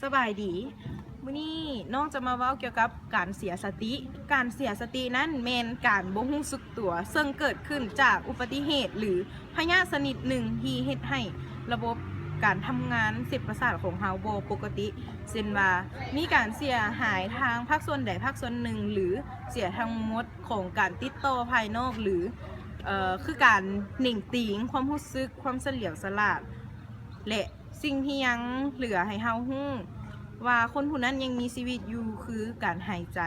ສະບາຍດີ ມື້ນີ້ນ້ອງຈະມາເວົ້າກ່ຽວກັບການເສຍສະຕິ. ການເສຍສະຕິນັ້ນແມ່ນການບໍ່ຮູ້ສຶກຕົວ ເຊິ່ງເກີດຂຶ້ນຈາກອຸບັດຕິເຫດ ຫຼື ພະຍາດຊະນິດໜຶ່ງທີ່ເຮັດໃຫ້ລະບົບການທຳງານເສັ້ນປະສາດຂອງເຮົາບໍ່ປົກກະຕິ, ເຊັ່ນວ່າ ມີການເສຍຫາຍທາງພາກສ່ວນໃດພາກສ່ວນໜຶ່ງ ຫຼື ເສຍທັງໝົດຂອງການຕິດຕໍ່ພາຍນອກ ຫຼື ເອີ ຄືການເໜັງຕີງ, ຄວາມຮູ້ສຶກ, ຄວາມສະຫຼຽວສະຫຼາດ ແລະ ສິ່ງທີ່ຍັງເຫຼືອໃຫ້ເຮົາຮູ້ວ່າຄົນຜູ້ນັ້ນຍັງມີຊີວິດຢູ່ ຄືການຫາຍໃຈ,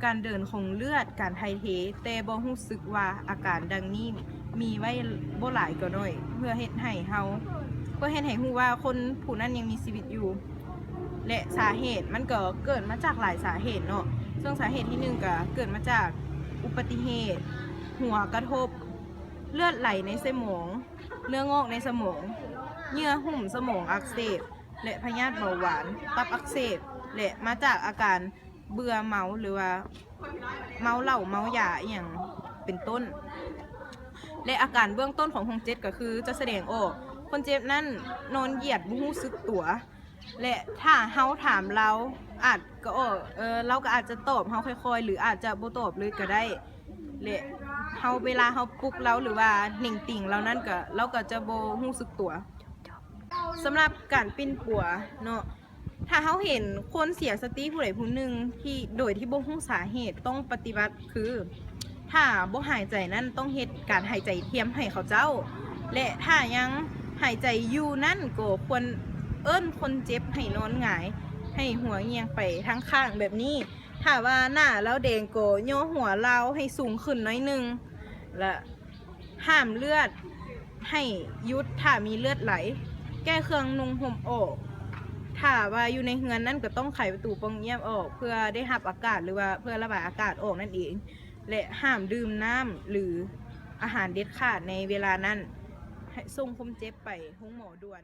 ການເດີນຂອງເລືອດ, ການຖ່າຍເທ, ແຕ່ບໍ່ຮູ້ສຶກວ່າອາການດັ່ງນີ້ມີໄວ້ບໍ່ຫຼາຍກໍໜ້ອຍ ເພື່ອເຮັດໃຫ້ເຮົາ ເພື່ອເຮັດໃຫ້ຮູ້ວ່າຄົນຜູ້ນັ້ນຍັງມີຊີວິດຢູ່. ແລະ ສາເຫດມັນກໍເກີດມາຈາກຫຼາຍສາເຫດເນາະ, ເຊິ່ງສາເຫດທີໜຶ່ງກໍເກີດມາຈາກອຸບັດຕິເຫດ, ຫົວກະທົບ, ເລືອດໄຫຼໃນສະໝອງ, ເນື້ອງອກໃນສະໝອງ, ເຍື່ອຫຸ້ມສະໝອງອັກເສບ ແລະ ພະຍາດເບົາຫວານ, ຕັບອັກເສບ ແລະ ມາຈາກອາການເບື່ອເມົາ ຫຼືວ່າເມົາເຫຼົ້າເມົາຢາອີ່ຫຍັງເປັນຕົ້ນ. ແລະ ອາການເບື້ອງຕົ້ນຂອງຄົນເຈັບກໍຄືຈະສະແດງອອກ, ຄົນເຈັບນັ້ນນອນຢຽດບໍ່ຮູ້ສຶກຕົວ ແລະ ຖ້າເຮົາຖາມລາວ ອາດກໍອອກ ເອີ ລາວກໍອາດຈະຕອບເຮົາຄ່ອຍໆ ຫຼື ອາດຈະບໍ່ຕອບເລີຍກໍໄດ້ ແລະ ເຮົາ ເວລາເຮົາປຸກລາວ ຫຼືວ່າເໜັງຕີງລາວນັ້ນ ກໍ ລາວກໍຈະບໍ່ຮູ້ສຶກຕົວ. ສຳລັບການປິ່ນປົວເນາະ, ຖ້າເຮົາເຫັນຄົນເສຍສະຕິຜູ້ໃດຜູ້ໜຶ່ງທີ່ ໂດຍທີ່ບໍ່ຮູ້ສາເຫດ ຕ້ອງປະຕິບັດຄື ຖ້າບໍ່ຫາຍໃຈນັ້ນ ຕ້ອງເຮັດການຫາຍໃຈທຽມໃຫ້ເຂົາເຈົ້າ ແລະ ຖ້າຍັງຫາຍໃຈຢູ່ນັ້ນ ກໍຄວນເອີ້ນຄົນເຈັບໃຫ້ນອນຫງາຍ ໃຫ້ຫົວງຽງໄປທາງຂ້າງແບບນີ້. ຖ້າວ່າໜ້າລາວແດງ ກໍຍໍຫົວລາວໃຫ້ສູງຂຶ້ນໜ້ອຍໜຶ່ງ ແລະ ຫ້າມເລືອດໃຫ້ຢຸດ ຖ້າມີເລືອດໄຫຼ, ແກ້ເຄື່ອງນຸ່ງຫົ່ມອອກ, ຖ້າວ່າຢູ່ໃນເຮືອນນັ້ນກໍຕ້ອງໄຂປະຕູປ່ອງຢ້ຽມອອກ ເພື່ອໄດ້ຮັບອາກາດ ຫຼືວ່າເພື່ອລະບາຍອາກາດອອກນັ້ນເອງ ແລະ ຫ້າມດື່ມນ້ຳ ຫຼື ອາຫານເດັດຂາດໃນເວລານັ້ນ, ໃຫ້ສົ່ງຄົນເຈັບໄປໂຮງໝໍດ່ວນ.